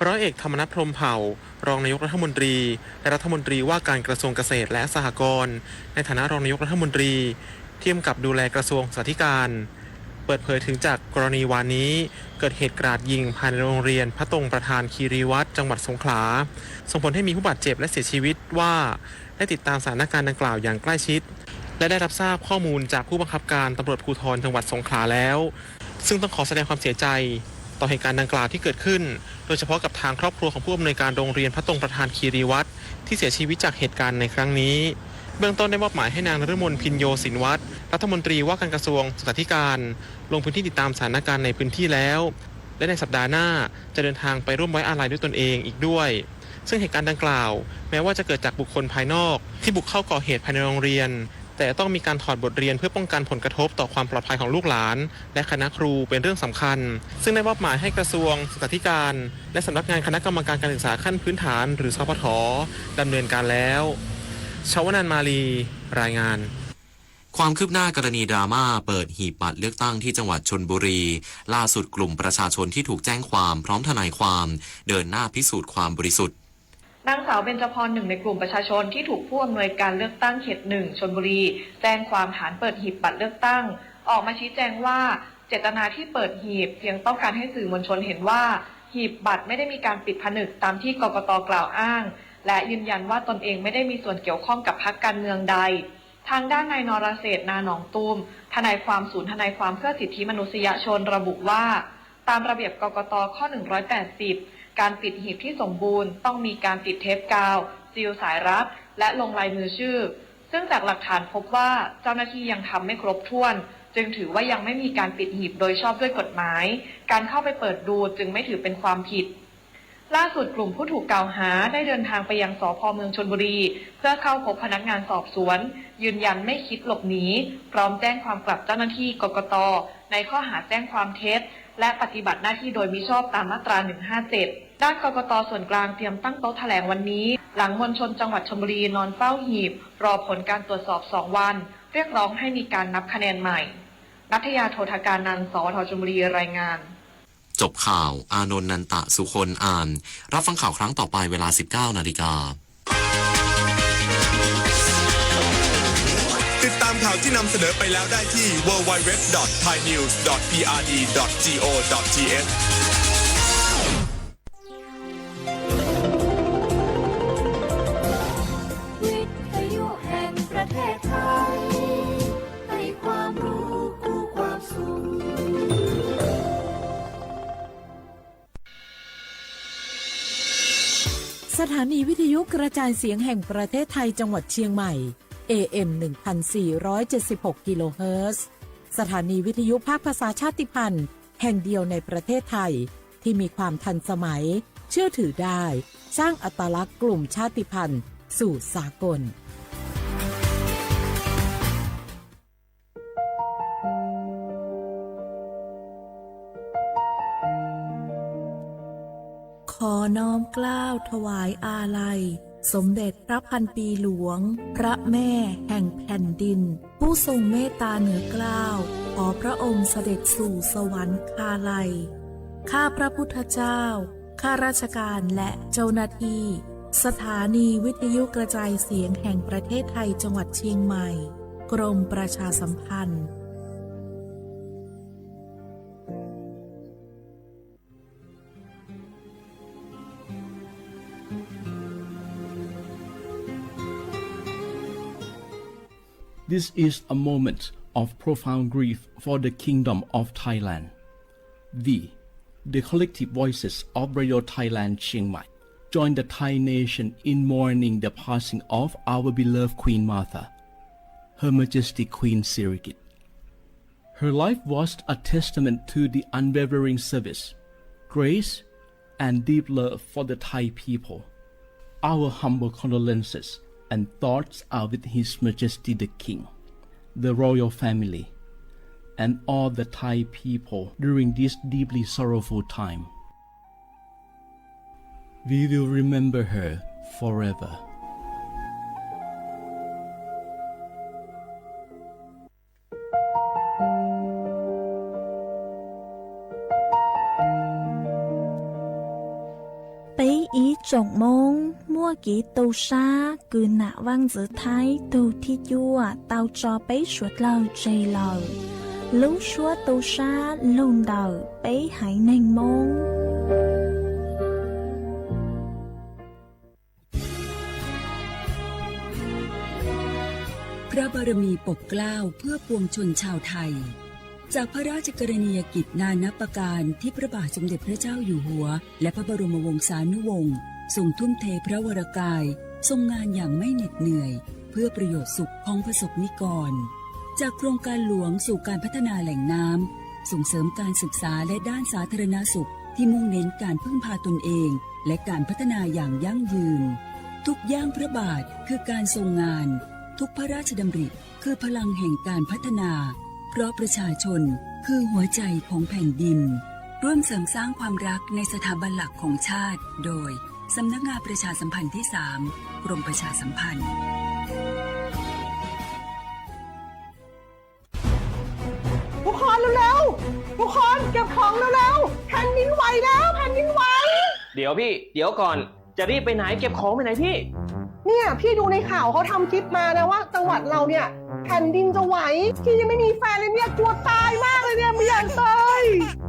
ร้อยเอกธรรมนัส พรหมเผ่า รองนายกรัฐมนตรี และรัฐมนตรีว่าการกระทรวงเกษตรและสหกรณ์ ในฐานะรองนายกรัฐมนตรีที่กำกับดูแลกระทรวงศึกษาธิการ เปิดเผยถึงจากกรณีวานนี้ เกิดเหตุกราดยิงภายในโรงเรียนพระตรงประธานคีรีวัฒน์ จังหวัดสงขลา ส่งผลให้มีผู้บาดเจ็บและเสียชีวิตว่า ได้ติดตามสถานการณ์ดังกล่าวอย่างใกล้ชิด และได้รับทราบข้อมูลจากผู้บังคับการตำรวจภูธรจังหวัดสงขลาแล้ว ซึ่งต้องขอแสดงความเสียใจต่อเหตุการณ์ดังกล่าวที่เกิดขึ้น โดยเฉพาะกับทางครอบครัวของผู้อำนวยการโรงเรียนพระตรงประธานคีรีวัฒน์ที่เสียชีวิตจากเหตุการณ์ในครั้งนี้ เบื้องต้นได้มอบหมายให้นางนฤมล พิญโยศินวัฒน์ รัฐมนตรีว่าการกระทรวงศึกษาธิการ ลงพื้นที่ติดตามสถานการณ์ในพื้นที่แล้ว และในสัปดาห์หน้าจะเดินทางไปร่วมไว้อาลัยด้วยตนเองอีกด้วย ซึ่งเหตุการณ์ดังกล่าว แม้ว่าจะเกิดจากบุคคลภายนอกที่บุกเข้าก่อเหตุภายในโรงเรียน แต่ต้องมีการถอดบทเรียนเพื่อป้องกันผลกระทบต่อความปลอดภัยของลูกหลาน และคณะครูเป็นเรื่องสำคัญ ซึ่งได้มอบหมายให้กระทรวงศึกษาธิการ และสำนักงานคณะกรรมการการศึกษาขั้นพื้นฐาน หรือ สพท ดำเนินการแล้ว ชวนันท์ มาลี รายงาน ความคืบหน้ากรณีดราม่าเปิดหีบบัตรเลือกตั้งที่จังหวัดชลบุรี ล่าสุดกลุ่มประชาชนที่ถูกแจ้งความพร้อมทนายความ เดินหน้าพิสูจน์ความบริสุทธิ์ นางสาวเบญจพร หนึ่งในกลุ่มประชาชนที่ถูกผู้อำนวยการเลือกตั้งเขต หนึ่ง ชลบุรี แจ้งความฐานเปิดหีบบัตรเลือกตั้ง ออกมาชี้แจงว่า เจตนาที่เปิดหีบเพียงต้องการให้สื่อมวลชนเห็นว่า หีบบัตรไม่ได้มีการปิดผนึกตามที่กกต กล่าวอ้าง และยืนยันว่าตนเองไม่ได้มีส่วนเกี่ยวข้องกับพรรคการเมืองใด ทางด้านนายนรเศรษฐ นาหนองตูม ทนายความศูนย์ทนายความเพื่อสิทธิมนุษยชน ระบุว่า ตามระเบียบกกต ข้อ หนึ่งร้อยแปดสิบ การปิดหีบที่สมบูรณ์ต้องมีการติดเทปกาว ซีลสายรัด และลงลายมือชื่อ ซึ่งจากหลักฐานพบว่าเจ้าหน้าที่ยังทำไม่ครบถ้วน จึงถือว่ายังไม่มีการปิดหีบโดยชอบด้วยกฎหมาย การเข้าไปเปิดดูจึงไม่ถือเป็นความผิด ล่าสุดกลุ่มผู้ถูกกล่าวหาได้เดินทางไปยัง สภ เมืองชลบุรี เพื่อเข้าพบพนักงานสอบสวน ยืนยันไม่คิดหลบหนี พร้อมแจ้งความกลับเจ้าหน้าที่กกต ในข้อหาแจ้งความเท็จ และปฏิบัติหน้าที่โดยมิชอบตามมาตรา หนึ่งห้าเจ็ด ด้านกกต ส่วนกลางเตรียมตั้งโต๊ะแถลงวันนี้ หลังมวลชนจังหวัดชลบุรีนอนเฝ้าหีบ รอผลการตรวจสอบสองวัน เรียกร้องให้มีการนับคะแนนใหม่ นัทยา โทธการนันท์ สวท ชลบุรี รายงาน จบข่าว อานนท์ นันตะสุคน อ่าน รับฟังข่าวครั้งต่อไปเวลา สิบเก้านาฬิกา ติดตามข่าวที่นำเสนอไปแล้วได้ที่ ดับเบิลยู ดับเบิลยู ดับเบิลยู ดับเบิลยู ดอท ไทยนิวส์ ดอท พี อาร์ ดี ดอท จี โอ ดอท ที เอช วิทยุแห่งประเทศไทย ให้ความรู้คู่ความสุข สถานีวิทยุกระจายเสียงแห่งประเทศไทยจังหวัดเชียงใหม่ เอ เอ็ม หนึ่งพันสี่ร้อยเจ็ดสิบหก กิโลเฮิรตซ์ สถานีวิทยุภาคภาษาชาติพันธุ์แห่งเดียวในประเทศไทย ที่มีความทันสมัย เชื่อถือได้ สร้างอัตลักษณ์กลุ่มชาติพันธุ์สู่สากล ขอน้อมเกล้าถวายอาลัย สมเด็จพระพันปีหลวง พระแม่แห่งแผ่นดิน ผู้ทรงเมตตาเหนือเกล้า ขอพระองค์เสด็จสู่สวรรคาลัย ข้าพระพุทธเจ้า ข้าราชการและเจ้าหน้าที่ สถานีวิทยุกระจายเสียงแห่งประเทศไทยจังหวัดเชียงใหม่ กรมประชาสัมพันธ์ This is a moment of profound grief for the Kingdom of Thailand. We, the collective voices of Radio Thailand Chiang Mai, join the Thai nation in mourning the passing of our beloved Queen Mother, Her Majesty Queen Sirikit. Her life was a testament to the unwavering service, grace, and deep love for the Thai people. Our humble condolences and thoughts are with His Majesty the King, the royal family, and all the Thai people during this deeply sorrowful time. We will remember her forever. Peb ib tsoom Moob, muaj kev tu sab kws nam vaaj ntxwv Thaib tug thib cuaj tau tso peb suav dlawg tseg lawm. Lub suab tu sab lug ntawm peb haiv neeg Moob. พระบารมีปกเกล้าเพื่อปวงชนชาวไทย จากพระราชกรณียกิจนานับประการที่พระบาทสมเด็จพระเจ้าอยู่หัว และพระบรมวงศานุวงศ์ ทรงทุ่มเทพระวรกาย ทรงงานอย่างไม่เหน็ดเหนื่อย เพื่อประโยชน์สุขของประสบนิกร จากโครงการหลวงสู่การพัฒนาแหล่งน้ำ ส่งเสริมการศึกษาและด้านสาธารณสุข ที่มุ่งเน้นการพึ่งพาตนเอง และการพัฒนาอย่างยั่งยืน ทุกย่างพระบาทคือการทรงงาน ทุกพระราชดำริคือพลังแห่งการพัฒนา เพราะประชาชนคือหัวใจของแผ่นดิน ร่วมเสริมสร้างความรักในสถาบันหลักของชาติ โดย สำนักงานประชาสัมพันธ์ที่สาม กรมประชาสัมพันธ์ ทุกคนเร็วๆ ทุกคนเก็บของเร็วๆ แผ่นดินไหวแล้ว แผ่นดินไหว เดี๋ยวพี่ เดี๋ยวก่อน จะรีบไปไหน เก็บของไปไหนพี่ เนี่ย พี่ดูในข่าวเขาทำคลิปมานะว่าจังหวัดเราเนี่ย แผ่นดินจะไหว พี่ยังไม่มีแฟนเลยเนี่ย กลัวตายมากเลยเนี่ย ไม่อยากตาย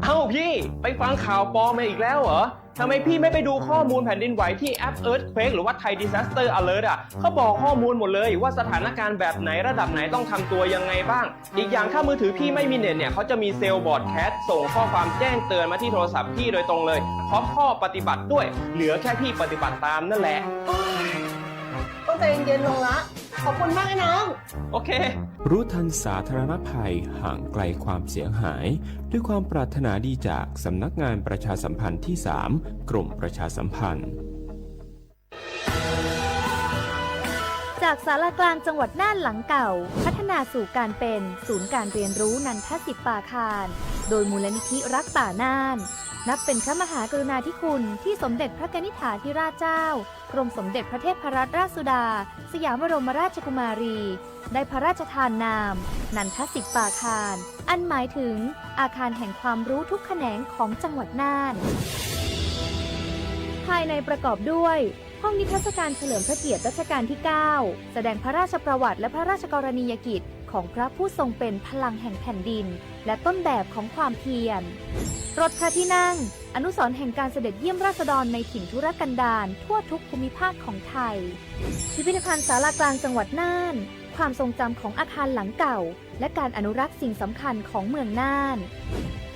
เอ้าพี่ ไปฟังข่าวปลอมมาอีกแล้วเหรอ ทำไมพี่ไม่ไปดูข้อมูลแผ่นดินไหวที่แอป Earthquake หรือว่า Thai Disaster Alert อ่ะ เขาบอกข้อมูลหมดเลยว่าสถานการณ์แบบไหนระดับไหนต้องทำตัวยังไงบ้าง อีกอย่างถ้ามือถือพี่ไม่มีเน็ตเนี่ย เขาจะมีเซลล์ broadcast ส่งข้อความแจ้งเตือนมาที่โทรศัพท์พี่โดยตรงเลย พร้อมข้อปฏิบัติด้วย เหลือแค่พี่ปฏิบัติตามนั่นแหละ ต้องใจเย็นๆ ลงละ ขอบคุณมากนะน้อง โอเค รู้ทันสาธารณภัย ห่างไกลความเสียหาย ด้วยความปรารถนาดีจากสำนักงานประชาสัมพันธ์ที่สาม กรมประชาสัมพันธ์ จากศาลากลางจังหวัดน่านหลังเก่า พัฒนาสู่การเป็นศูนย์การเรียนรู้นันทสิปปาคาร โดยมูลนิธิรักป่าน่าน นับเป็นพระมหากรุณาธิคุณที่สมเด็จพระกนิษฐาธิราชเจ้า กรมสมเด็จพระเทพรัตนราชสุดา สยามบรมราชกุมารี ได้พระราชทานนาม นันทสิปปาคาร อันหมายถึงอาคารแห่งความรู้ทุกแขนงของจังหวัดน่าน ภายในประกอบด้วย ห้องนิทรรศการเฉลิมพระเกียรติรัชกาลที่เก้า แสดงพระราชประวัติและพระราชกรณียกิจของพระผู้ทรงเป็นพลังแห่งแผ่นดิน และต้นแบบของความเพียร รถพระที่นั่ง อนุสรณ์แห่งการเสด็จเยี่ยมราษฎรในถิ่นทุรกันดารทั่วทุกภูมิภาคของไทย พิพิธภัณฑ์ศาลากลางจังหวัดน่าน ความทรงจำของอาคารหลังเก่า และการอนุรักษ์สิ่งสำคัญของเมืองน่าน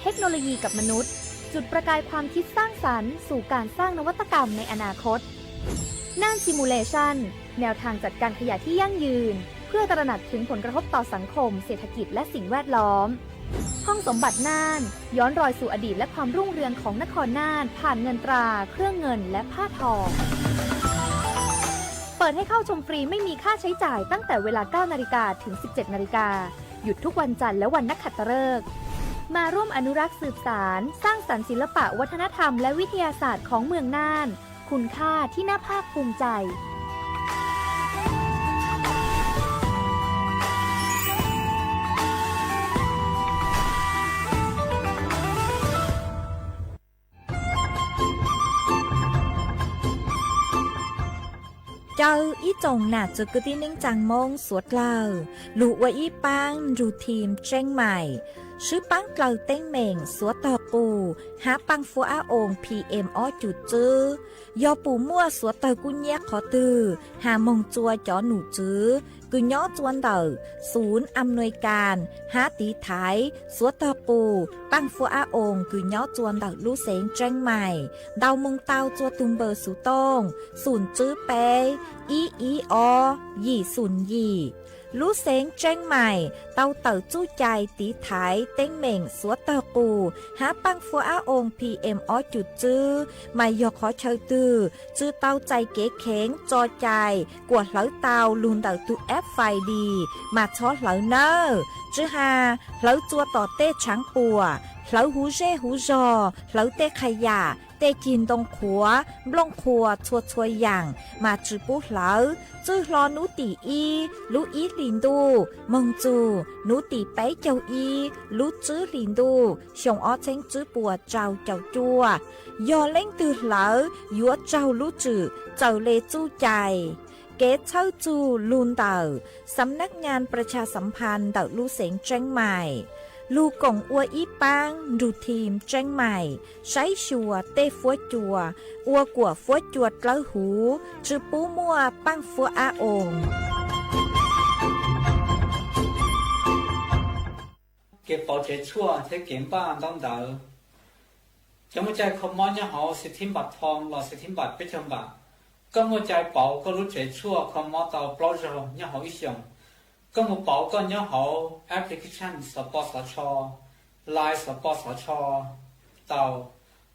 เทคโนโลยีกับมนุษย์ จุดประกายความคิดสร้างสรรค์สู่การสร้างนวัตกรรมในอนาคต น่าน Simulation แนวทางจัดการขยะที่ยั่งยืน เพื่อตระหนักถึงผลกระทบต่อสังคม เศรษฐกิจ และสิ่งแวดล้อม ห้องสมบัติน่าน ย้อนรอยสู่อดีตและความรุ่งเรืองของนครน่าน ผ่านเงินตรา เครื่องเงิน และผ้าทอง เปิดให้เข้าชมฟรีไม่มีค่าใช้จ่ายตั้งแต่เวลา เก้านาฬิกา ถึง สิบเจ็ดนาฬิกา หยุดทุกวันจันทร์และวันนักขัตฤกษ์ มาร่วมอนุรักษ์สืบสาน สร้างสรรค์ศิลปะวัฒนธรรมและวิทยาศาสตร์ของเมืองน่าน คุณค่าที่น่าภาคภูมิใจ Caw ib tsoom nam txiv kwv tij neej tsaa Moob suav dlawg lug ua ib paab nrug thim tseeb maim, swb paab dlaws teeb meem suav tog qus hab paaj fuab ab oo P M ob cum tswb. Yog puas muaj suav tawg kub nyiab qhov twg, has moog tsua cov num tswv kws nyob tsua ntawm xunv am nuis kas hab tiv thaiv suav tog qus paaj fuab ab oo kws nyob tsua ntawm lub xeev tseeb maim, ntaus moog tau tsua tug npawb xuv tooj xum tswb peb ib ib ob yim xum yim. Lub xeev tseeb maim tau tawm txuj cai tiv thaiv teeb meem suav tawg qus hab paaj fuab ab oo P M ob cum tswb, mas yog qhov chaw twg tsw tau txais kev kheev tso cai kuas hlawv tau lug ntawm tug F F I D mas txhob hlawv nawb. Tsw has hlawv tsua tom tej tshaav puam Hlawv huv zej huv zog, hlawv tej qha yam, tej cig ntoo qhuav, nplooj qhuas txhua txhua yaam mas tsi pub hlawv. Txwj hlo nub tim ib lub ib hlis ntuj moog txug nub tim peb caug ib lub tswb hlis ntuj xyoo ob txheeb tswb puas rau caum cuaj. Yog leej twg hlawv yuav raug lub tswm txawm le txuj cai. Kev txhawb txug lug ntawm Xam nab nyas pras tshas xam phas ntawm lub xeev Tseeb Mais, lug koom ua ib paab nrug thim Tseeb Mais saib xyuas tej fuab cua, ua kuam fuab cua dlawb huv, tsi pub muaj paaj fuab ab oo. Kev pauv tsev tshuaj thiab kev npaj ntaub ntawv. Cov muaj cai kho mob nyob hauv xi thib npam thoo los xi thib npam peb caug npam, koj muaj cai pauv koj lub tsev tshuaj kho mob tau plaub zaug nyob hauv ib xyoos. Koj mus pauv koj nyob hauv application xov pos xov tsho, Line xov pos xov tsho tau,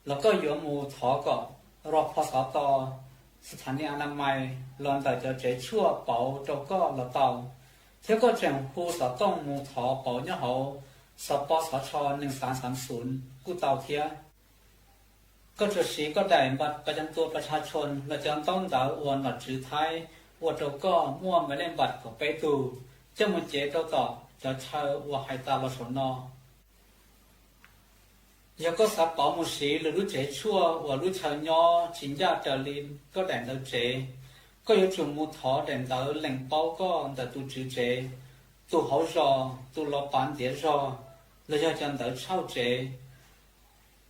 los koj yuav mus thov kom rog pho xov to, xas thas nis a na mais los ntawm cov tsev tshuaj pauv rau koj los tau, thiab koj tseem hu xov tooj mus thov pauv nyob hauv xov pos xov tsho neeg xaav xaav xunv kuj tau thiab. Koj tsuas siv koj daim npaj pas cam tua pas tshas tshoo los cov ntaub ntawv uas nom tswv Thaib ua rau koj muaj mais lej npam kaum peb tug, coj mus cev rau tom cov chaw uas hais tas los saum no. Yog koj xav pauv mus siv lwm lub tsev tshuaj uas lub chaw nyob tsis ncaj raws li koj daim ntawv tsev, koj yuav tsum mus thov daim ntawv lees paub koj ntawm tus tswv tsev, tus hauv zos, tus los pav ntiav zog, los yog cov ntawv tshauj tsev,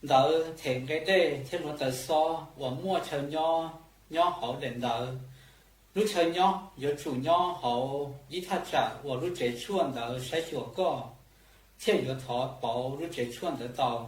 ntawv them nqe dej thiab hluav taws xob uas muaj chaw nyob nyob hauv daim ntawv. Lub chaw nyob yuav tsum nyob hauv ib thaj tsam uas lub tsev tshuaj ntawd saib xyuas koj, thiaj yuav thov pauv lub tsev tshuaj ntawd tau.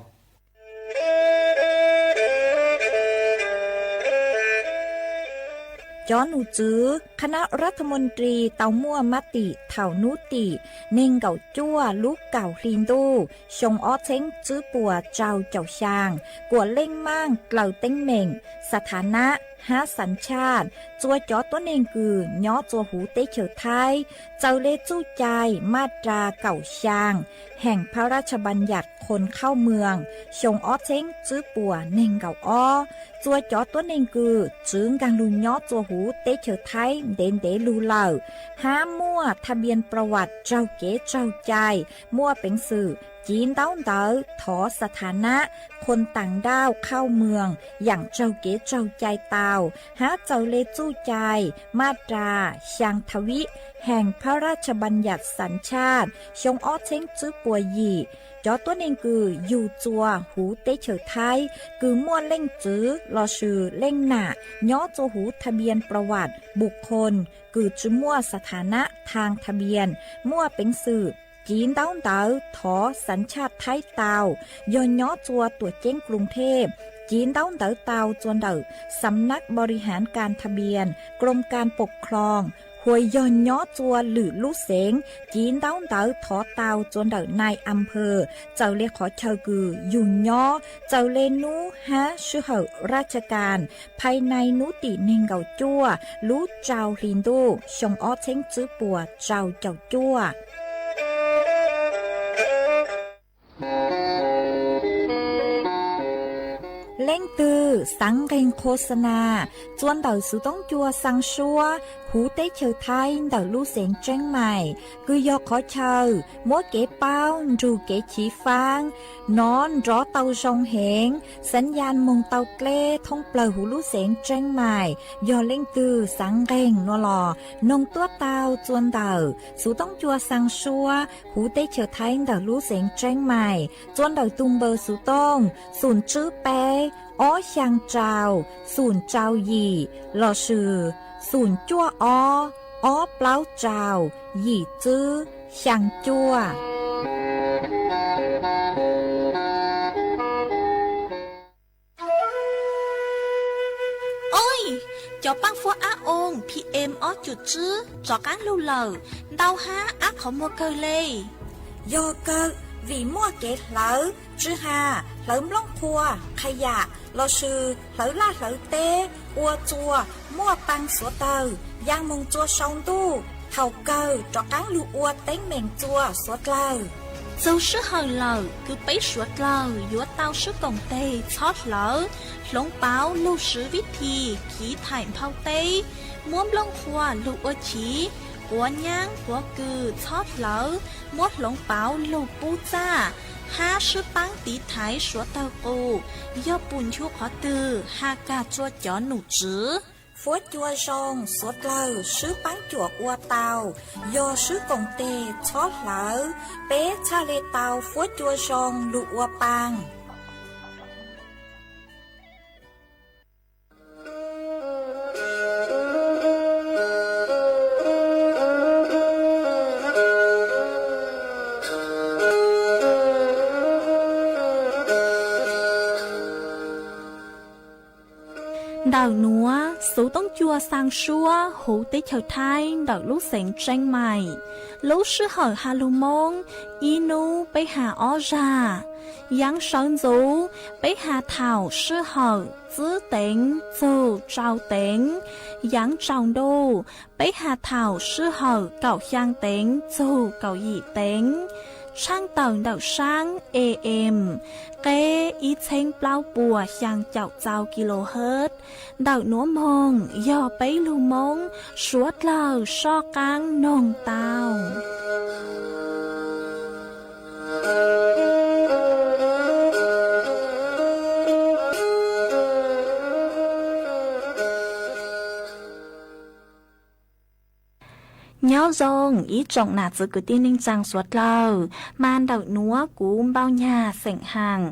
Cov nom tswv คณะรัฐมนตรี tau muaj mab tim thaum nub tim neeg nkaum cuaj lub kaum hli ntuj xyoo ob txheeb tswb puas rau caum xyaa kuas leej maaj dlaws teeb meem, xas thas nab hab xas tshaj, txua cov tuab neeg kws nyob txua huv teb chaws Thaib, txawm le txuj cai maj ras kaum xyaa heem พระราชบัญญัติ คนเข้าเมือง xyoo ob txheeb tswb puas neeg nkaum ob. Txua cov tuab neeg kws tswv nkaag lug nyob txua huv teb chaws Thaib ntev ntev lug lawm, hab muaj ทะเบียนประวัติ raug kev tsaug cai, muaj peev xwm civ ntaub ntawv thov xas thas nab คนต่างด้าวเข้าเมือง yaam raug kev tsaug cai tau, hab txawm le txuj cai maj ras xyaa thas vib heem พระราชบัญญัติสัญชาติ xyoo ob txheeb tswb puas yim. Cov tuab neeg kws yug txua huv teb chaws Thaib kws muaj leej txwv lossis leej nam nyob txua huv ทะเบียนประวัติบุคคล kws tsi muaj xas thas nab ทางทะเบียน muaj peev xwm civ ntaub ntawv thov xas tshaj Thaib tau, yog nyob txua tuam ceeb Kruv Thej, civ ntaub ntawv tau txua ntawm สำนักบริหารการทะเบียน กรมการปกครอง hua yog nyob txua lwm lub xeev, civ ntaub ntawv thov tau txua ntawm นายอำเภอ txawm le qhov chaw kws yug nyob, txawm le nub hab sij hawm ราชการ ภายใน nub tim neeg nkaum cuaj lub rau hli ntuj xyoo ob txheeb tswb puas rau caum cuaj. Leej twg xaav nqeeg โฆษณา txua ntawm xuv toob cua xaa suab huv teb chaws Thaib ntawm lub xeev Tseeb Mais, kws yog qhov chaw muab kev paub nrug kev chiv faab, nov nrov tau zoo heev, xaav yaj moog tau dleb thoob plawg huv lub xeev Tseeb Mais. Yog leej twg xaav nqeeg nua los noog tuab tau txua ntawm xuv toob cua xaa suab huv teb chaws Thaib ntawm lub xeev Tseeb Mais, txua ntawm tug npawb xuv tooj xoom tswb peb ob xyaa rau xoom rau yim lossis xoom cuaj ob ob plaub rau yim tswb xyaa cuaj. Oj, cov paaj fuab ab oo PM ob cum tswb rov qaab lug lawm, ntau hab ab qhov muag kawg le. Yog kawg, vim muaj kev hlawv, tsi has hlawv nplooj qhuas, qha yam lossis hlawv laj hlawv teb, ua txua muaj paa xuav tawg, yaa moog txua sau ntuj, thaum kawg rov qaab lug ua teeb meem txua xuav dlawg. Txug sij hawm lawm, kws peb suav dlawg yuav tau swb koom teg txhob hlawv, hloov pauv lug swv vib thim khiv thaim nphau teb, muab nplooj qhua lug ua chiv, quav nyaab quav kws txhob hlawv, muab hloov pauv lug pub txaj, hab swb paab tiv thaiv suav dlawg qus, yog pum nchu qhov twg has kag tsua cov num tswv. Fuab cua zoo suav dlawg swb paab cuam ua tau, yog swb koom teg txhob hlawv, peb txhaj le tau fuab cua zoo lug ua paa. Ntawm nuav xuv toob cua xaa suab huv teb chaws Thaib ntawm lub xeev Tseeb Mais. Lub sij hawm ha lug Moob, ib nub peb ha ob zag. Yaav sawv ntxuv, peb ha thaum sij hawm tsib teev txug rau teev. Yaav tsaus ntuj, peb ha thaum sij hawm kaum xyaa teev txug kaum yim teev. Tshaaj tawm ntawm saab A M, qeb ib txheeb plaub puas xyaa caum txau kilohertz. Ntawm nuav moog yog peb lug Moob suav dlawg soj qaab noog tau. Nyob zoo ib tsoom nam txwv kwv tij neej tsaa suav dlawg, mas ntawm nuav kuv Npauj Nyag xeem Haam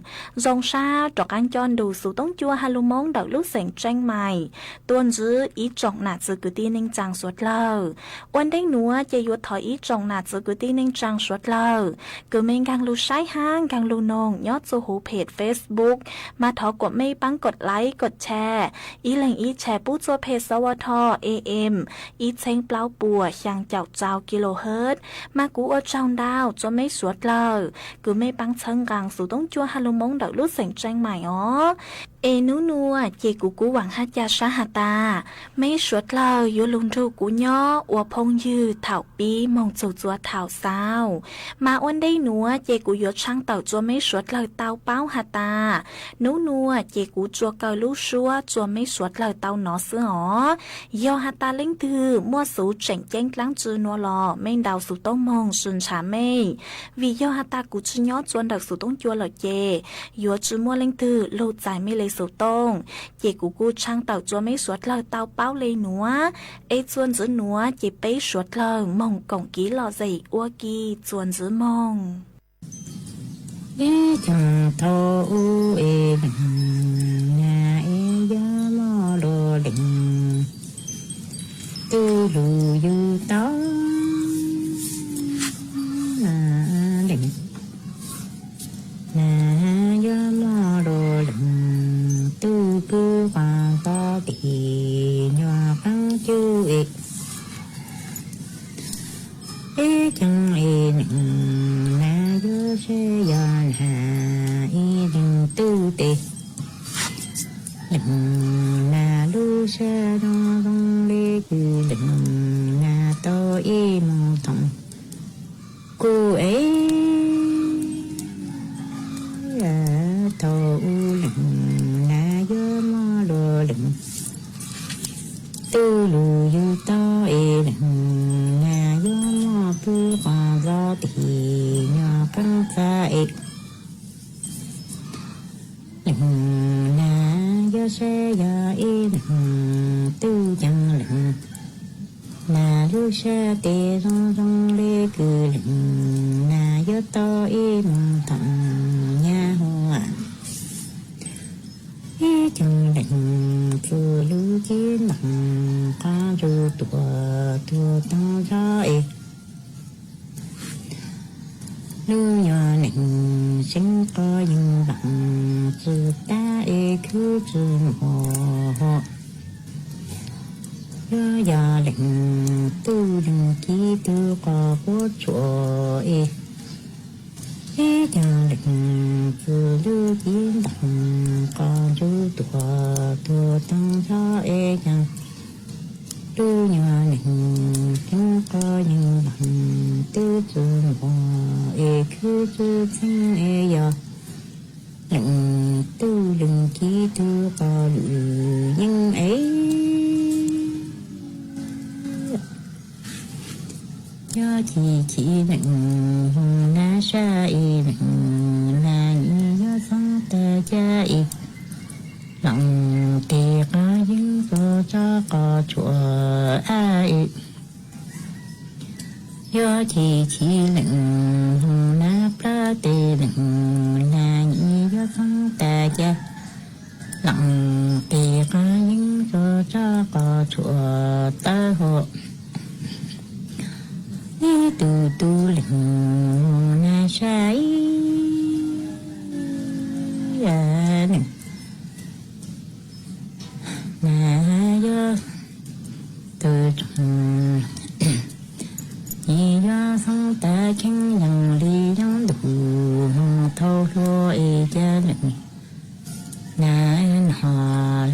zoo sab rov qaab coj nrug xuv toob cua ha lug Moob ntawm lub xeev Tseeb Mais tuaj ntsib ib tsoom nam txwv kwv tij neej tsaa suav dlawg. Ua ntej nuav ces yuav thov ib tsoom nam txwv kwv tij neej tsaa suav dlawg kws mej nkaag lug saib hab nkaag lug noog nyob txuj huv phem Facebook, mas thov kuas mej paab kod like kod share, ib leeg ib share pub txuj phem xov ua tho A M ib txheeb plaub puas xyaa caum txau kilohertz. Mas kuv ua tsaug ntau tsua meb suav dlawg kws mej paab txhawb nqaa xuv toob cua ha lug Moob ntawm lub xeem Tseeb Mais os. Es nub nuav ces kuv kuj vaam hab ca sab has tas, meb suav dlawg yuav lug nrug kuv nyob ua phooj ywg thaum pib moog txug tsua thaum xaus. Mas ua ntej nuav ces kuv yuav tshaaj tawm tsua meb suav dlawg tau paub has tas, nub nuav ces kuv tsua kaw lub suab tsua meb suav dlawg tau nov xwb os. Yog has tas leej twg muaj xuv tseem ceeb dlaab tsi nuav los mej ntaus xuv tooj moog sw ntshav mej, vim yog has tas kuv tsi nyob tsua ntawm xuv toob cua lawm ces yuav tsi muaj leej twg lug txais mej le xuv tooj. Ces kuv kuj tshaaj tawm tsua meb suav dlawg tau paub le nuav. Es tsua ntxiv nuav ces peb suav dlawg moog koom kiv lom zem ua ke tsua ntxiv moog. Ib tsoom thaum ub es leej na, es yuav muaj luag leej twg lug yug tau na, leej na, yuav muaj luag leej twg pw quas txog tim nyuag qaab cuj es. Ib tsoom es leej na, yuav saib yog na, ib leej twg tes leej na, lub sab zoo zoo le kws leej na, tau ib moog thoom kuj es. Thaum ub leej na, yuav muaj luag leej twg lug yug tau es leej na, yuav muaj pw quas txog tim nyuag qaab txag es. Leej na, yuav saib yog ib leej twg ceeb leej na, lub sab tes zoo zoo le kws leej na, yuav tau ib moog thoom nyaj huam. Ib tsoom leej txwv lub cib ntoos qab ntsug tuam tuag toog zog es. Lub nyuag neeg seev qo yeej ntoos tsi tab es khwb tsi muag huam. Yuav yog leej twg yeej cib tug qos quab tshuam es. Ib tsoom leej txwv lub cib ntoos qab ntsug tuam tuag toog zog es yog. Lub nyuag neeg seev qo yeej twb tsi npog es khwb tsi txheeb es yog leej tub leej kiv twb qog lwm yeeb es. Yog chim chim leej hmoov nab sab es leej nab nyim yog txhob tag cag es leej tes qog yeeb tsuas tsob qos tshuam ab es. Yog chim chim leej hmoov nab plab tes leej nab nyim yog txhob tag cag leej tes qog yeeb tsuas tsob qos tshuam tawb huam. Ib tug tub leej hmoov nab sab ib leej nab yog tw tsoom nyim yog txhob tag kheeb yeej li yeeb ntug hmoov thaub hluas es cag leej nab no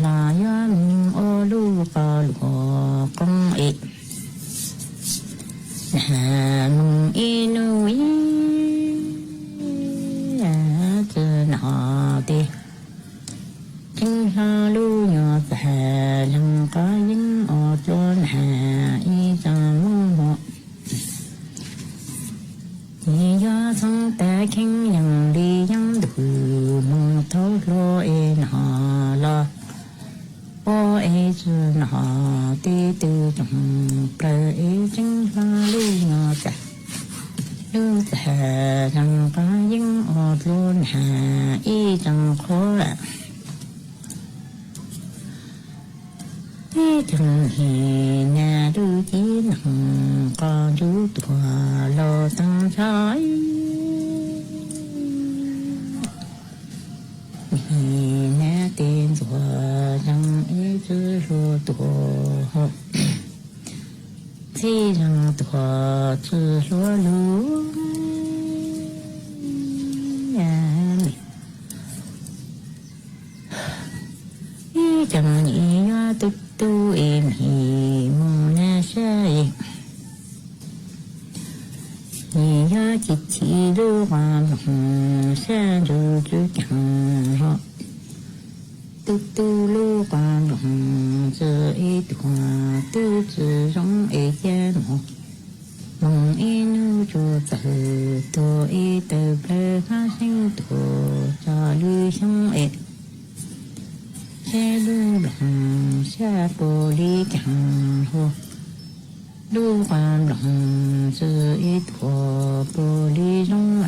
los yog moog ua lub qos luam qoob es. Nab moog ib nub ib tsi no tes tseeb hlo lub nyuas txag leeg qog yeeb ua dluab nab ib tsoom mob huam. Nyim yog txhob tag kheeb yeej li yeeb ntug hmoov thaub hluas es no los ua es tsi no tes tw tsoom plaws es tseeb hlo lub nyuas txag, lub txag leeg qog yeeb ua dluab nab ib tsoom qhuav. Ib tsoom nyim nab lub cib leeg qos ntsuj tuag los taag nrho. Nyim nab tes ntxuag zeeg ib tsi hlua tuag, txhib zeeg tuag tsi hlua lug. Ib tsoom nyim yuav tub tub es nyim moog nab sab es, nyim yuav chim chim lub qos nploog sab ntsug tsi kaag hlo. Tub tub lub qos nploog tsi ib tuag tub tsi zoo es cab moog, moog ib nub tsuas txawg tuag es tawg plawg hab seeb tuag tso lub xyoob es. Seb lub nploog sab puas li kaag hlo, lub qos nploog tsi ib tuag puas li zoo.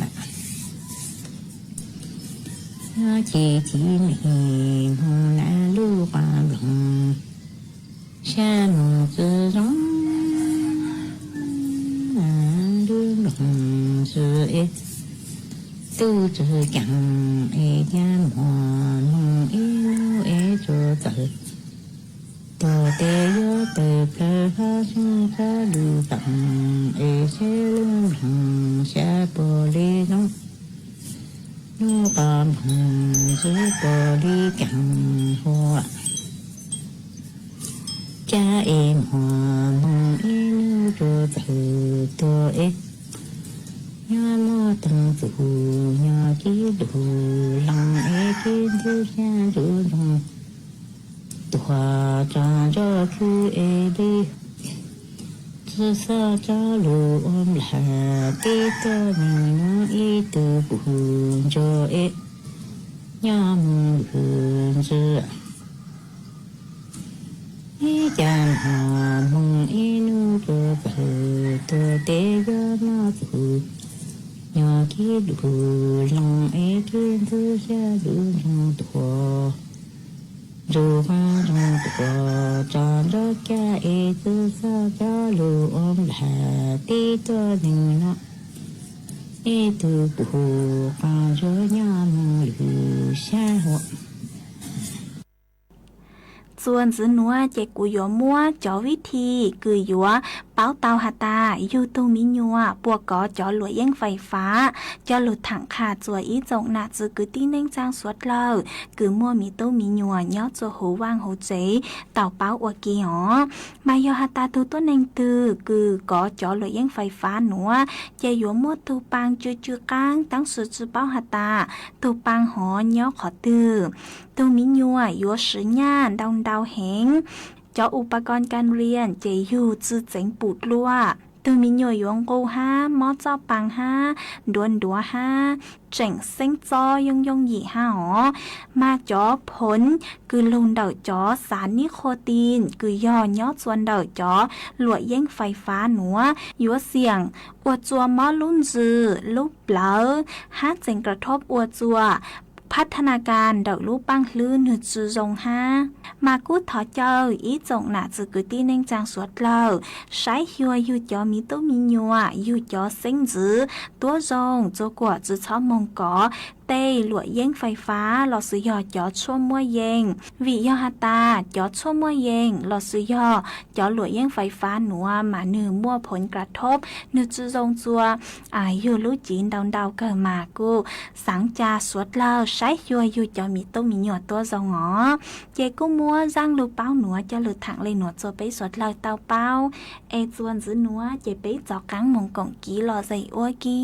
Chim chim nyim moog nab lub qos nploog sab moog tsi zoo, lub nploog tsi ib tub tsi kaag es cab moog, moog ib nub es tsuas txawg tuag tes yuav tawg plawg hab seeb tsob lug taag es seb lub nploog sab puas li zoo, lub qos nploog tsi puas li kaag hlo. Cab es moog, moog ib nub tsuas txawg tuag es, nyob muaj toog txug nyob kib lug leej es kib ntug xyab ntsug zoo tuag tso ntsob khwb es li. Tsi xob coj lug ua nplag tib tuaj neeg nyob ib tug pug ntsuag es, nyob moog lug ntsi. Ib cag moog, moog ib nub tsuas txawg tuag tes yuav muaj txug nyob kib lug leej es kib ntug xyab ntsug zoo tuag, ntsug qos zoo tuag tso ntsob kab es tsi xob coj lug ua nplag tib tuaj neeg nyob ib tug pug qos ntsuag nyob moog lug xyab huam. Txuas ntxiv nuav ces kuv yuav muab cov vib thi kws yuav Paub tau has tas yug tug mi nyuam puas kov cov luam yeeb fais fab. Cov lug thaam qha txuas ib tsoom nam txwv kwv tij neej tsaa suav dlawg kws muaj mi tub mi nyuam nyob txuas huv vaaj huv tsev tau paub ua ke os. Mas yog has tas tug tuab neeg twg kws kov cov luam yeeb fais fab nuav, ces yuav muaj tug paa tsw tsw qaab taab sis tsi paub has tas tug paa hov nyob qhov twg. Tug mi nyuam yuav swv nyaj ntau ntau heev. Cov u pa ko ka riam ces yug tsi txeev pum dlua. Tug mi nyuam yuav nqus hab, mob txoj paa hab, nruav nruav hab, tseem xeeb txob yooj yooj yim hab os. Mas cov phoov kws lug ntawm cov xav nib qhua ti kws yog nyob txuas ntawm cov luam yeeb fais fab nuav yuav xiam ua txuas mob lub ntsws, lub plawv, hab tseem kra thob ua txuas phab thab na kas ntawm lub paaj hlwb nwg tsi zoo hab. Mas kuj thov caw ib tsoom nam txwv kwv tij neej tsaa suav dlawg saib xyuas yug cov mi tub mi nyuam, yug cov xeeb ntxwv tuab zoo txug kuas tsi txhob moog kov tej luam yeeb fais fab lossis yog cov tshuaj muaj yees. Vim yog has tas cov tshuaj muaj yees lossis yog cov luam yeeb fais fab nuav mas nwg muaj phoov kra thob, nwg tsi zoo txuas yug lub cev ntau ntau kawg mas kuj xaav ca suav dlawg saib xyuas yug cov mi tub mi nyuam tuab zoo os. Ces kuj muab zaaj lug paub nuav coj lug thaam le nuav txuas peb suav dlawg tau paub, es txuas ntxiv nuav ces peb txav qaab moog koom kiv los zais ua ke.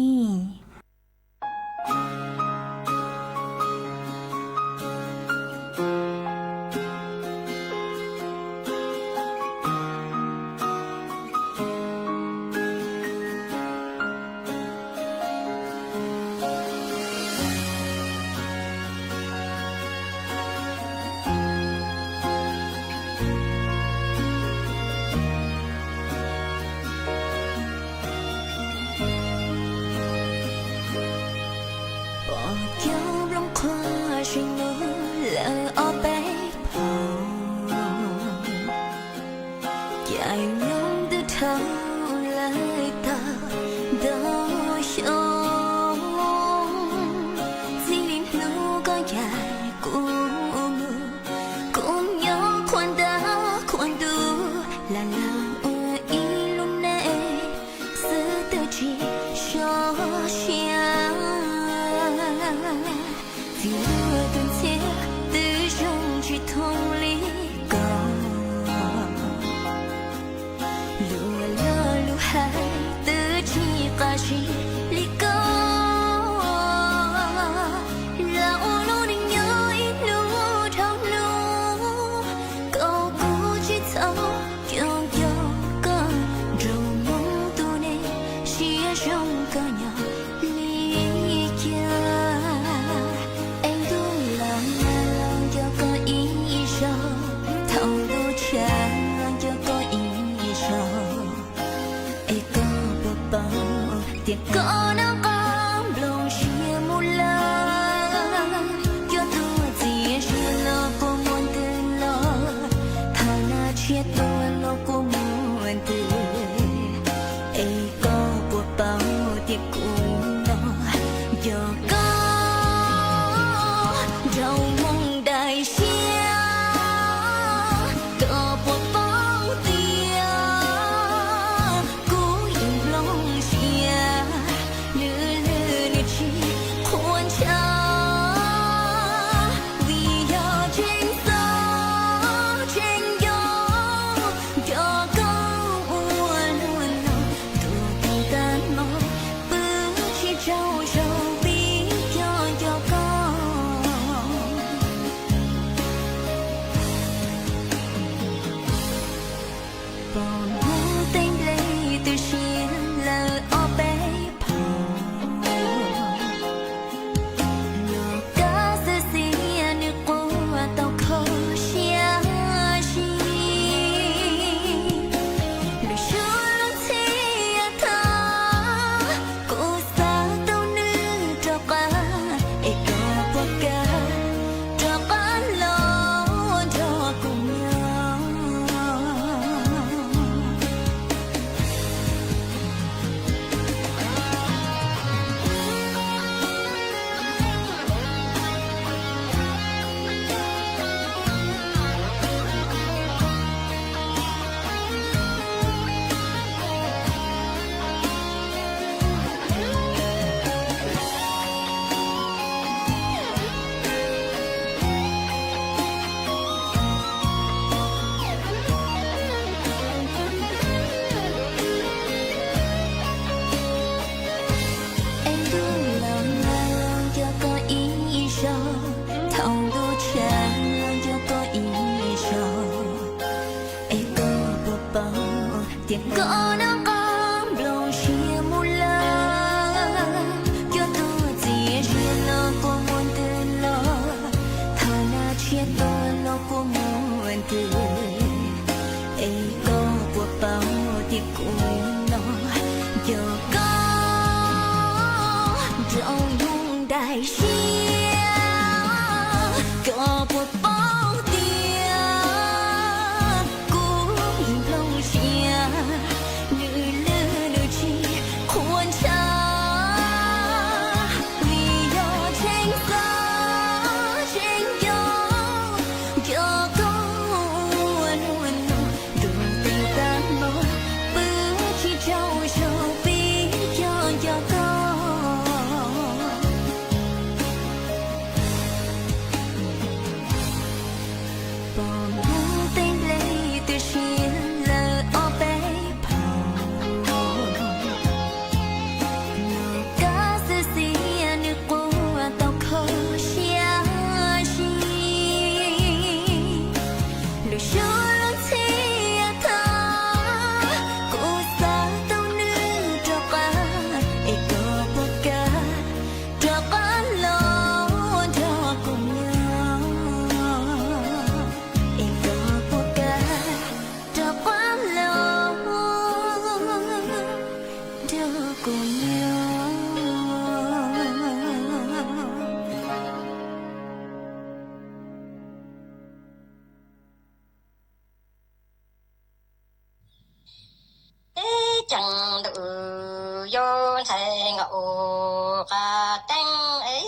Pom cov nplooj qhuav zeeg mus lawm ob peb phaum, caij nyoog twb dhau lawm tau ntau xyoo. Txij li hnub koj caij kuv mus, kuv nyob qhuav ntaub qhuav ntuj, lam lam ua ib lub neej xwb twb tsis sov siab. Vim luag tus ntxhiab twb zoo tsis thooj li koj, luag lug lug hais twb tsis qab zib li koj. Lam ua lub neej nyob ib hnub dhau hnub, koj kuj tsis txhob co co koj, nrug Hmoob tus neeg siab zoo koj nyob li cas. Es ntuj los mas los nco koj ib zaug, thaum ntuj tshav los nco koj ib zaug. Es koj puas paub tias koj noj qab nplooj siab mus lawm, cua tuaj txias siab los kuj muaj ntwg los, thaum nag tsiab tuaj los kuj muaj ntwg. Es koj puas paub tias kuv los nco koj nrug Hmoob daim siab. Koj puas paub tias kuv ib nplooj siab, nws lwj nws tsis qhuav ntshav, vim yog tseem xav tseem nco Tias koj noj qab nplooj siab mus lawm, cov tuaj txias zias los kua muag ntws los, thov na tshiab tuaj los kua muag ntws. Es koj puas paub tias kuv no yog koj nroog nyoog daim siab? Koj puas paub tias kuv nplooj siab nws lwj nws tsis qhuav ntshav, vim yog tseem xav tseem nco, nco koj ua luaj no, ntuj twb tag los pw tsis tsaug zog pib cog nco koj. Pom hmoov tej nplej twb siav lawm ob peb phaum, nws kab xwb xiav nws quaj tau kho siab zim. Lub suab lub ntxhiab thab kuv xav tau nws rov qab, es koj puas kam rov qab los nrog kuv nyob? Es koj puas kam rov qab los nrog kuv nyob? Teb ceev ntuj yuav ntxhais nkaum qhov teeb es,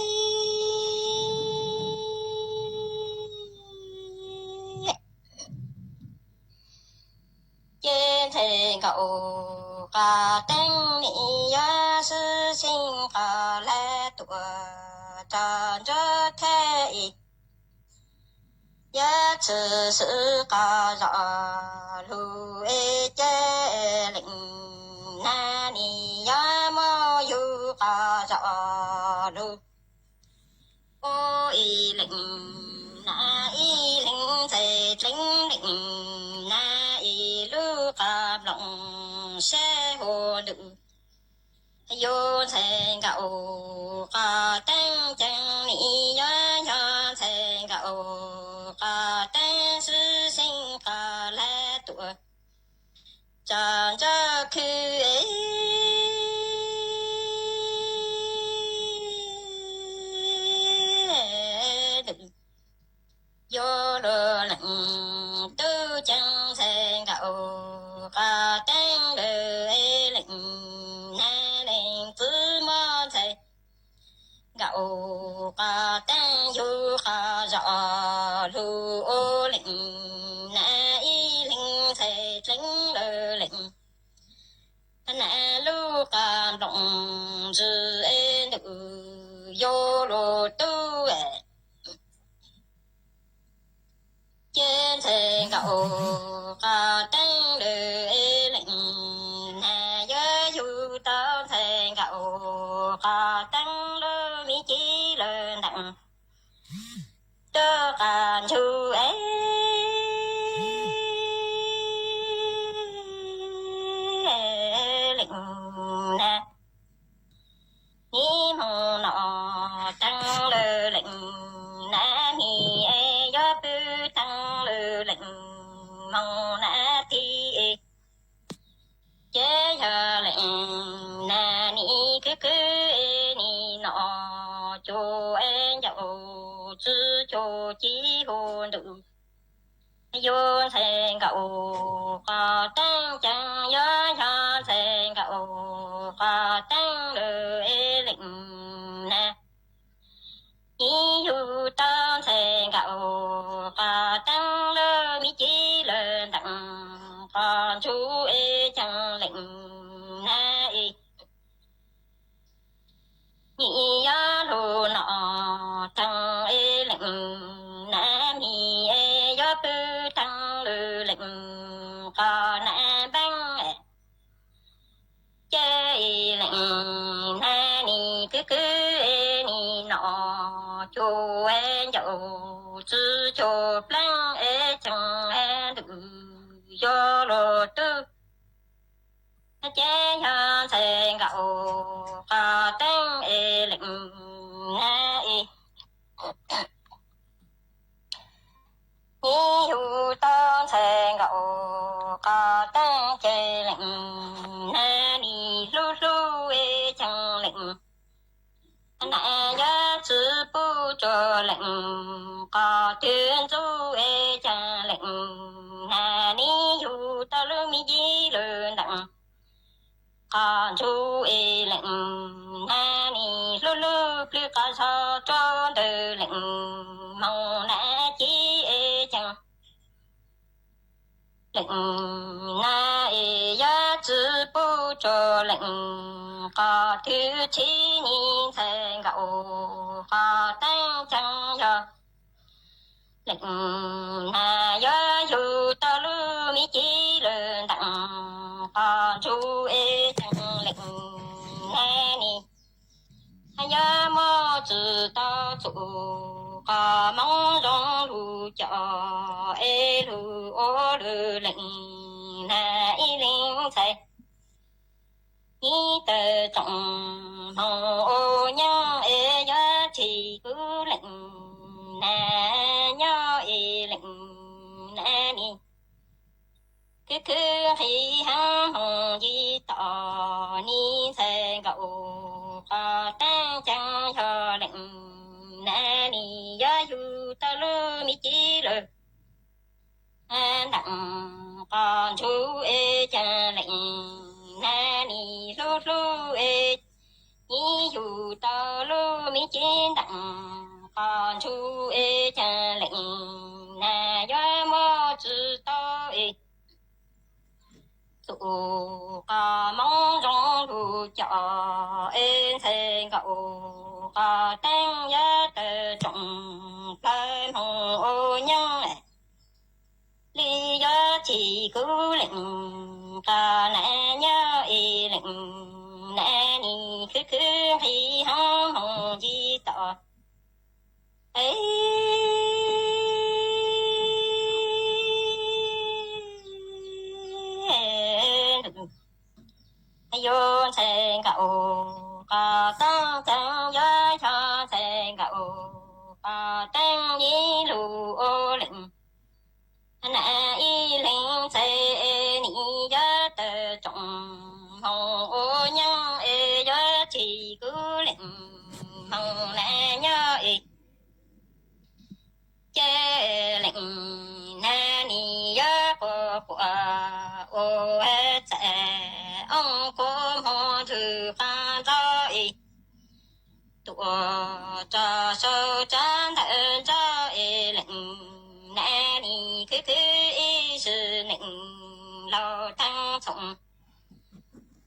ces ntxhais nkaum qhov teeb nim yuav xwb xeeb qhov lawv tuaj tso nruab thawj es, yuav tshwm sim qhov zos lug es ces leej nab nim yuav muab yug qhov zos lug. Ua ib leej nab ib leeg ntxhais dleev leej nab ib lub qhov nplooj siab hu ntuj. Yuav ntxhais nkaum qhov teeb ceev nim yuav yog ntxhais nkaum qhov teeb xwb xeeb qhov lawv tuaj tso nruab khw es, yuav luag leej tub ceev ntxhais nkaum qhov teeb lawm es leej nab leej txiv muab ntxhais nkaum qhov teeb yug qhov zos lug. Ua leej nab ib leeg ntxhais dleev lawm leej nab lub qhov nplooj ntsws es ntuj yuav luag tub es, ces ntxhais nkaum qhov teeb lawm es leej nab yuav yug tau ntxhais nkaum qhov teeb lub me ci lawm ntees rau qhov ntsug es leej nab nim moog no teeb lawm leej nab nim es yuav pw teeb lawm leej moog nab tig es, ces yog leej nab nim kwv kwv es nim no cuag es ncaum txwv cuag ci hu ntuj. Yuav ntxhais nkaum qhov teeb ceev yuav yog ntxhais nkaum qhov teeb lawm es leej nab nim yug tau ntxhais nkaum qhov teeb lub me ci lawm ntees qhov ntsug es ceev leej nab es, nim yuav lug no teeb es leej nab nim es yuav pw teeb lawm leej qhov nab npeeb es, ces leej nab nim kwv kwv es nim no cuag es ncaum txwv cuag pleev es ceev es ntuj yuav luag tub Ces yog ntxhais nkaum qhov teeb es leej na es, ib yug tau ntxhais nkaum qhov teeb ces leej na nim hlub hlub es ceeb leej na, yog tsis pub tsuas leej qhov twg ntxub es ceeb leej na nim yug tau lub me ci lwm ntees qhov ntsuj es leej na nim hlub hlub plwb qhov zog rau ntawm leej moog na ci es ceeb leej na es, yog tsis pub tsuas leej qhov twg tsis nim ntxhais nkaum qhov teeb ceeb yog leej na, yog yug tau lub me ci lwm ntees qhov ntsuj es ceeb leej na nim, yog muaj tsis tau txuj qhov moov zoo lug coj es lug ua lwm leej na ib leeg ntxhais ib tawm tsoom moog ua nyeeb es, yog tsis kuv leej na nyob es leej na nim khwv khwv nqhis heev moog yig tom nim ntxhais nkaum qhov teeb ceeb yog leej na nim, yog yug tau lub me ci lwm ntees qhov ntsuj es ceeb leej na nim hlub hlub es, ib yug tau lub me ci ntees qhov ntsuj es ceeb leej na, yog muaj tsis tau es txuj qhov moov zoo lug coj es ntxhais nkaum qhov teeb yog tawm tsoom plawg moog ua nyeeb li, yog tsis kuv leej qhov na nyob es leej na nim khwv khwv nqhis heev moog yig tom yog ntxhais nkaum qhov teeb ceeb, yog yog ntxhais nkaum qhov teeb ib lug ua leej na ib leeg ntxhais nim, yog tawm tsoom moog ua nyeeb es, yog tsis kuv leej moog na nyob es, ces leej na nim yog quas quas ua txais oob kua moog ntws qab nroj es, tuaj tso sau tsab ntawv nroj es leej na nim khwv khwv ib sim neej laus theej txhoom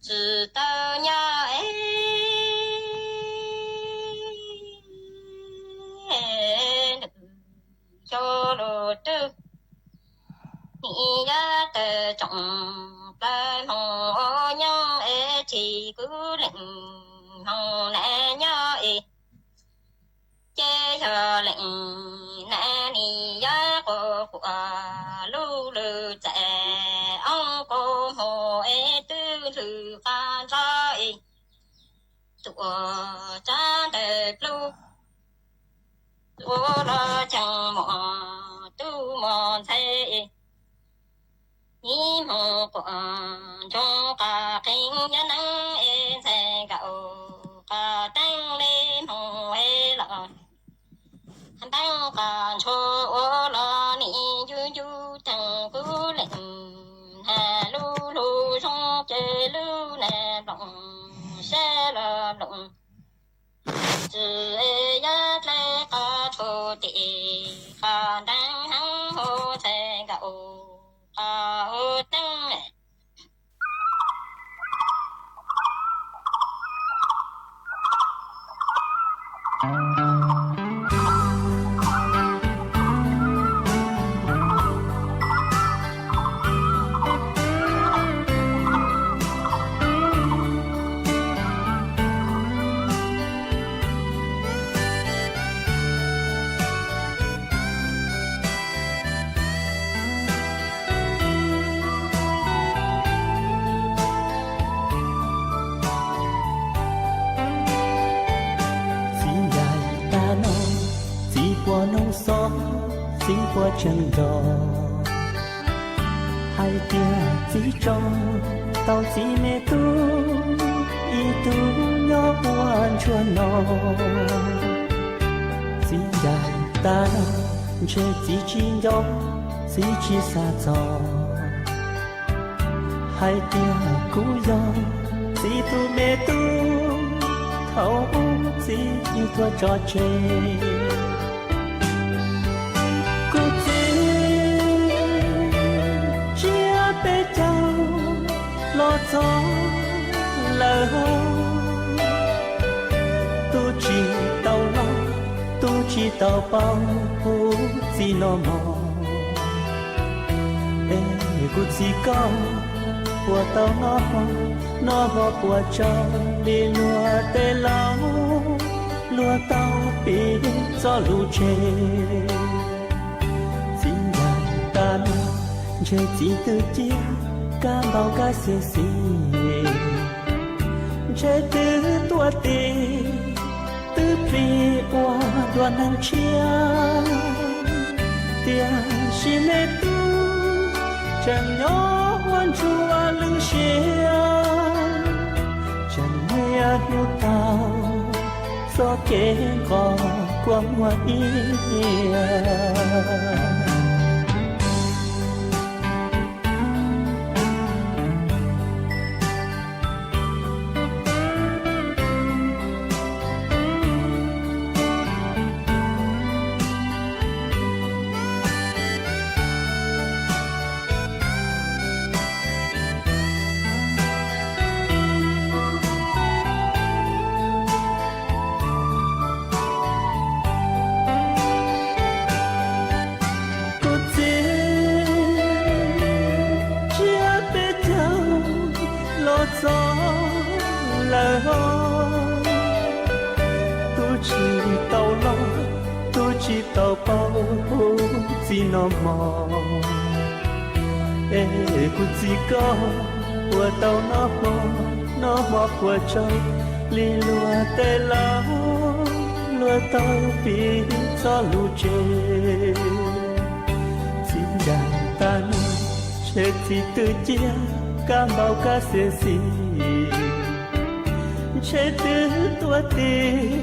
tsis tau nyob es, nws xyov lug twg nim yog tawm tsoom plawg moog ua nyob es, tsis kuv leej moog na nyob es, ces yog leej na nim yog quas quas lug lwm txais oob kua moog es, twb ntws qab nroj es, tuaj tsab ntawv plub ua los ceeb muaj tub muaj ntxhais es, ib moog quas ntsoog qas qeej yog neeb es, ntxhais nkaum qhov teeb le moog es los npeeb qas ntshua ua los nim yug yug theej kuv leej na, lub lug zoo ces lub na nploom sab los nploom txwv es, yog dlej qas tshua tim qas nteeb heev ua ntxhais nkaum qhov teeb neeg nrog hais tias txiv tso tau txiv me tub ib tug nyob ua ntsuag no. Txiv ncaim tas ntshe txiv tsis nco, txiv tsis xav txog hais tias kuv yog txiv tus me tub thaum ub txiv tuag tso tseg. Kuv txiv tsiab peb caug los txog lawm, tub tsis tau los, tub tsis tau paub kuv txiv noj mov. Es kuv txiv koj puas tau noj hmo, noj hmo puas tsau li luag tej laus, luag tau piv txoj lus tseg. Txiv ncaim tas no ntshe txiv twb ciaj kab npau kab xis xis, ntshe twb tuaj tim twb plig ua dua neeg tshiab. Tiam sis me tub tseem nyob ua ntsuag lwj siab, tseem niaj hnub taug txoj kev nqos kua muag ib. Kuv txiv tsiab peb caug los txog lawm, tub tsis tau los, tub tsis tau paub kuv txiv noj hmo. Es kuv txiv koj puas tau noj hmo, noj hmo puas tsau li luag tej laus, luag tau piv txoj lus tseg. Txiv ncaim tas no ntshe txiv twb ciaj kab npau kab xis xis, ntshe twb tuaj tim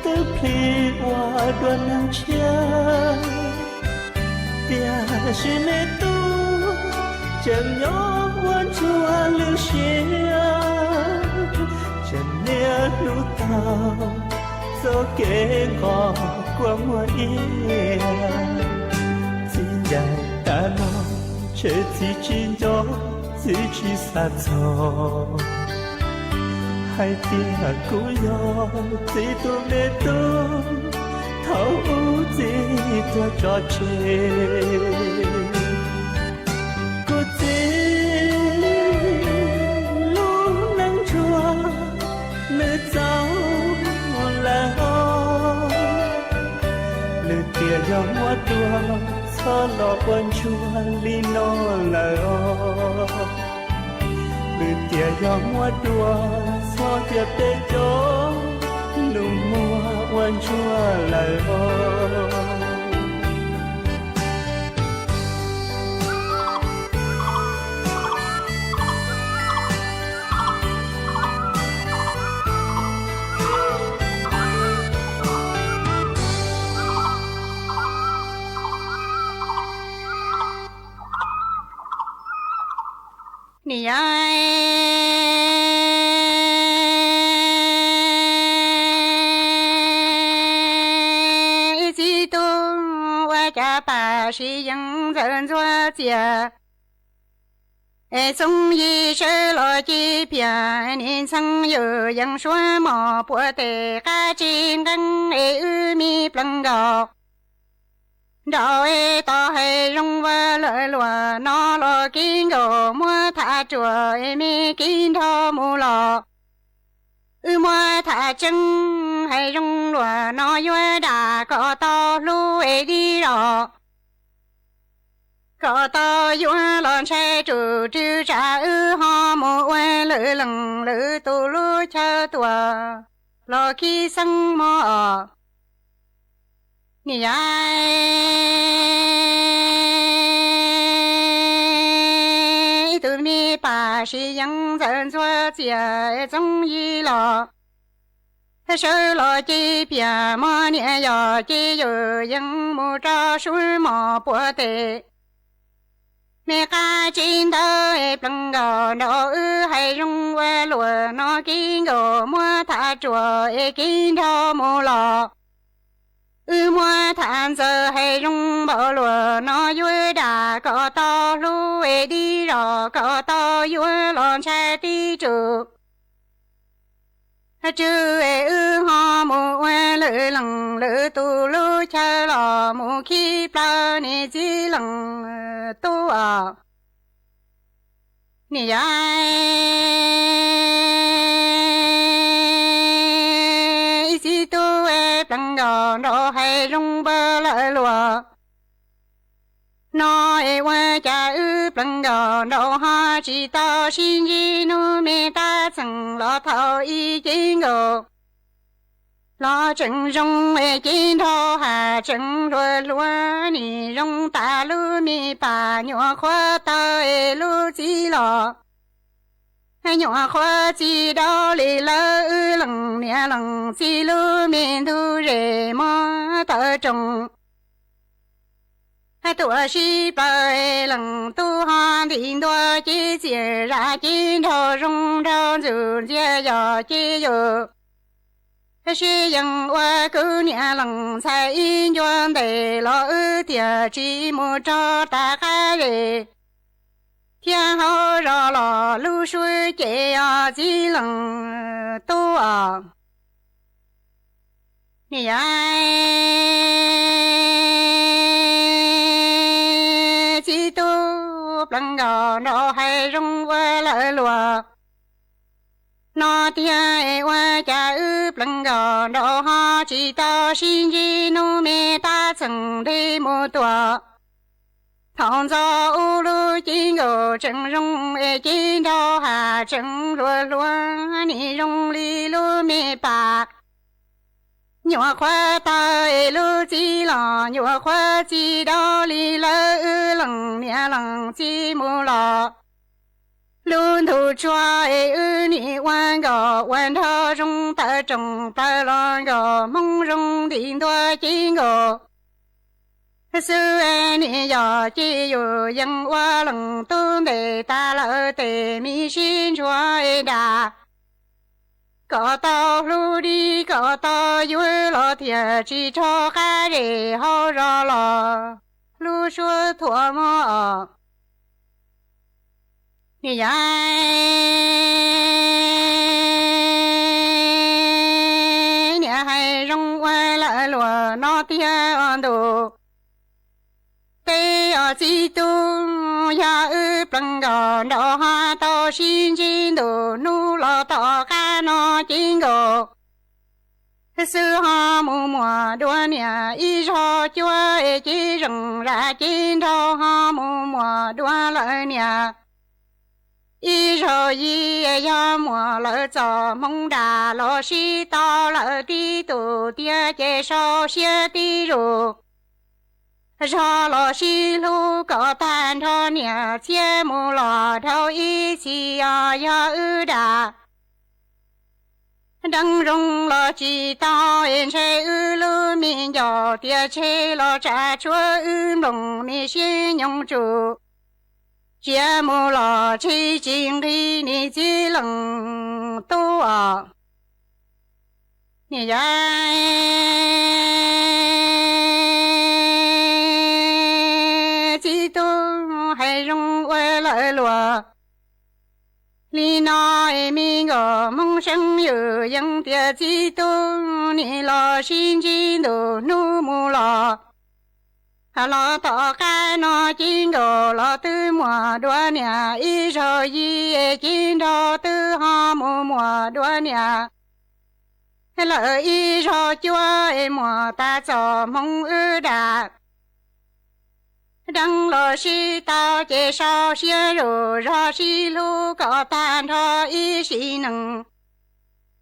twb plig ua dua neeg tshiab. Tiam sis me tub tseem nyob ua ntsuag lwj siab, tseem niaj hnub taug txoj kev nqos kua muag ib. Txiv ncaim tas no ntshe txiv tsis nco, txiv tsis xav txog hais tias kuv yog txiv tus me tub thaum ub txiv tuag tso tseg. Kuv txiv lub neej ntsuag nws txaus lawm os, lwm tiam yog muab dua txhob los ua ntsuag li no lawm os, lwm tiam yog muab dua txhob cia peb cov nus muag ua ntsuag lawm os. Niam yau, ib txiv tub ua cas pam sib yees ntxawm ntxuav txias, es txooj yim sawv los ci phiam, nim ntxhee yawm yees suab mos puas tes qab tsis nqeeb es wb me plees nkaus. Nraum es tos hais zoo ua lawm luam no los kib nkaus muab tham ruam es me kib nrho mus los. Wb muab tham tseeb hais zoo luam no yuav dam kom tau hlub es dib los, kom tau yuav los ntshai rus rwg tsam wb ho mus ua lwm leej lwm tus lub chaw tuam los khib xeeb mog os. Niam yau, pam sib yees ntxawm ntxuag txias txoov yig los. Sawv los ces piam mog niam yog ces yus yees mus rau sub mos puag teb. Me qab tsev ntawd plees nkaus nraud wb hais zoo ua luam no kev nkaus muab tham ruam es kev nrog mus los. Wb muab tham ntxawm hais zoo npaum luam no yuav dam kom tau hlub es dib zos kom tau yuav los ntshai tib tug. Tswv es wb ho mus ua lwm leej lwm tus lub chaw los mus khib plaws niam txiv leej tub os. Niam yau ib txiv tub plees nkaus nraud hais zoo npaum lawm luam no es ua cas wb plees nkaus nraud ho tsis tau sib ntsib hnub me tab txeem los thaum ib cev nkaus los tseem zoo es cev nrho has tseem hluas hluas nim zoo tas lub me pas nyuam qhuav tawg es lub txiv los nyuam qhuav txi dau li lawv wb leej niam leej txiv lub me ntug zes mog tawm rooj. Tuam sib plaws leej tub ho ntim ntua cev txias zam cev nraug zoo nraug ntxum ntxias yog ces yus sib yees ua kuv niam leej ntxhais ib ncua ntes los wb thiaj tsis mus rau tas qab zes thiab hauv zos los lub suab ces os txiv leej tub os. Niam yau txiv tub plees nkaus nraud hais zoo ua lawm luam no tiag es ua cas wb plees nkaus nraud ho tsis tau sib ntsib hnub me tab txeem ntev mus tuaj. Thaum ntxov ub lub cev nkaus tseem zoo es cev nraug has tseem hluas hluas nim zoo li lub me pas nyuam qhuav tawg es lub txiv los nyuam qhuav txi dau li lawv wb leej niam leej txiv mus los. Lub ntuj tsuag es wb nim ua nkaus ua nraug zoo tawm rooj plaws los nkaus hmoob zoo ntim ntua cev nkaus xwb. Niam yog ces yus yees ua leej tub ntes tas lawm tes me sib ntshua es dam kom tau hlub dib kom tau yuav los thiaj tsis rho qab zes hauv zos los lub suab thuam mog os. Niam yau niam hais zoo ua lawm luam no tiag os ntuj. Teb os txiv tub, yog wb plees nkaus nraud ho tau sib ntsib ntu hnub los tom qab no cev nkaus xwb ho mus muas dua niam ib zaug cuab es cev zeem zam cev nraug ho mus muas dua lawm niam. Ib zaug yig yog muas lawm txom hmoov dam los sib tau lawm tib tug tiag ces sau siab tib zus. Zog los sib hlub kom tag nrho niam txhiab mus los dhau ib txhis os yog wb dam. Deev zoo los tsis tau es ntshe wb lub me ncauj tias tshe los tsa tshuav wb nplooj me siab nyoog tsum. Tsiab mus los tsheb tsis nqig niam txiv leej tub os. Niam yau txiv tub hais zoo ua lawm luam li no es me nkauj hmoob seeb yus yees tias txiv tub nim los sib ntsib ntu hnub mus los. Los tom qab no cev nkaus los twb muas dua niam ib zaug yig es cev nraug twb ho mus muas dua niam lawm ib zaug cuab es muas tas txom hmoov wb dam. Deev los sib tau ces sau siab zus zog sib hlub kom tag nrho ib sim neej.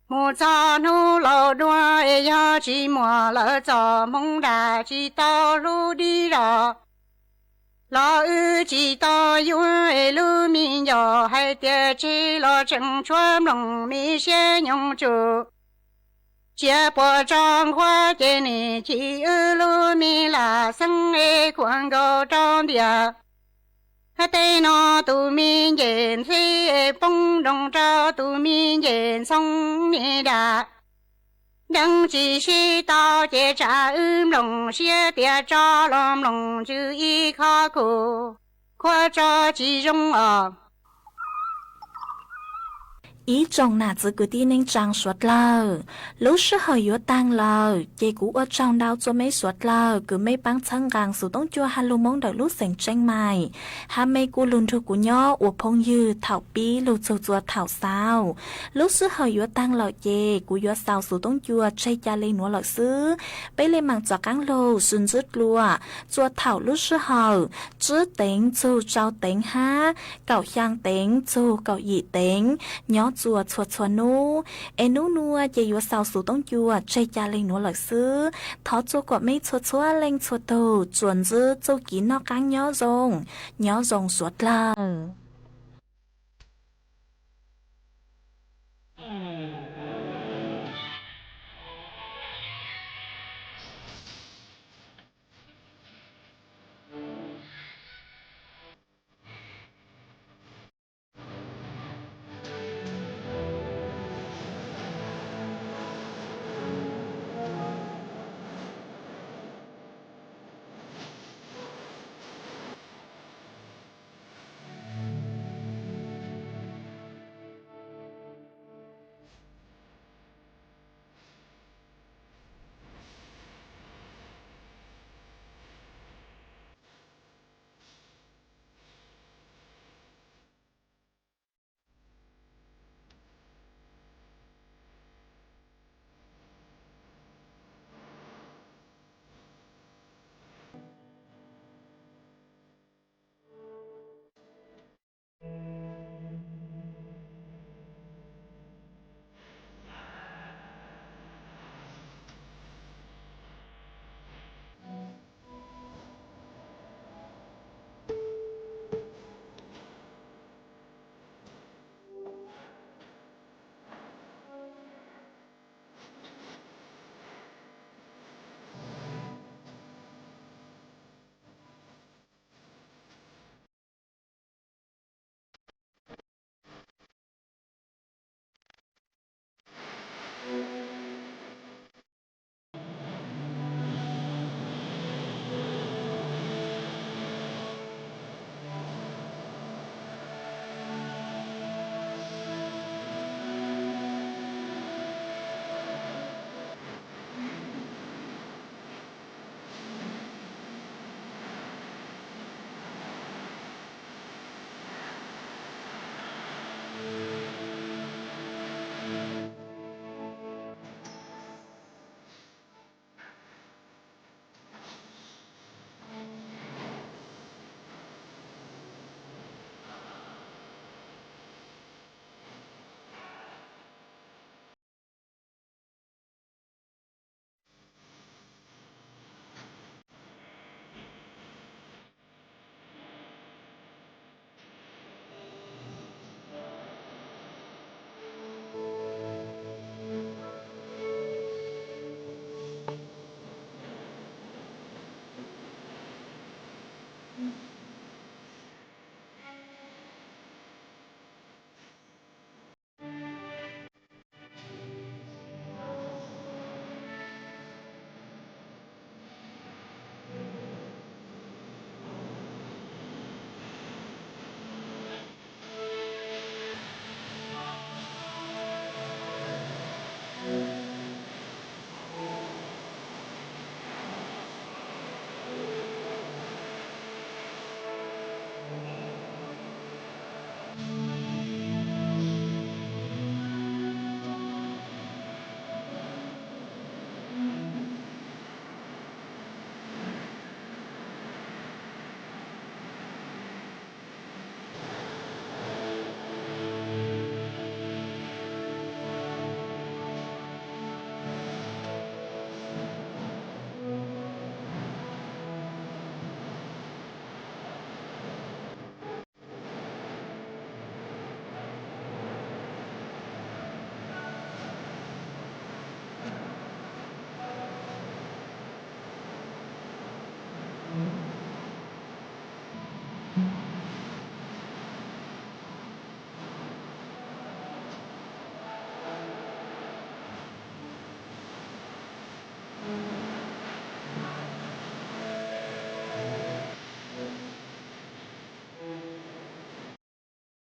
Mus txog hnub laus dua es yog tsis muas lawm txom hmoov dam tsis tau hlub dib zos los wb tsis tau yuav es lub me Yog hais tias tseg los tseem tshuav nplooj, me siab nyoog tsum, tsis puas tso nquab ces nim chim wb lub me lam xeeb es kuam nkaus rau ntiag. Tej no tus me ncej ntxhib poob nroos rau tus me ncej ntxhoo ni dam. Deev tsis sib tau ces tsam wb nplooj, siab tias tso los nplooj ntsws ib khov khuv, khuab tso tsis zoo os. Ib tsoom nam txiv kwv tij neej tsaa suav dlawg, lub sij hawm yuav taag lawm ces kuv ua tsaug ntau rua meb suav dlawg kws meb paab txhawb nqaa xov tooj cua hab lug Moob ntawm lub xeem Tseeb Mais, hab meb kuj lug nrug kuv nyob ua phooj ywg thaum pib lug txug txua thaum xaus. Lub sij hawm yuav taag lawm ces kuv yuav xaus xov tooj cua tseg ca le nuav lawm xwb. Peb le maam rov qaab lug sib ntsib dlua txua thaum lub sij hawm tsib teev txug rau teev hab kaum xyaa teev txug kaum yim teev nyob txua txhua txhua nub. Es nub nua ces yuav xaus xov tooj cua tseg ca le nuav lawm xwb. Thov txua kom meb txhua txhua leej txhua tug tsuas ntsib txuj kev noj qaab nyob zoo, nyob zoo suav dlawg.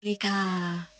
Li kag.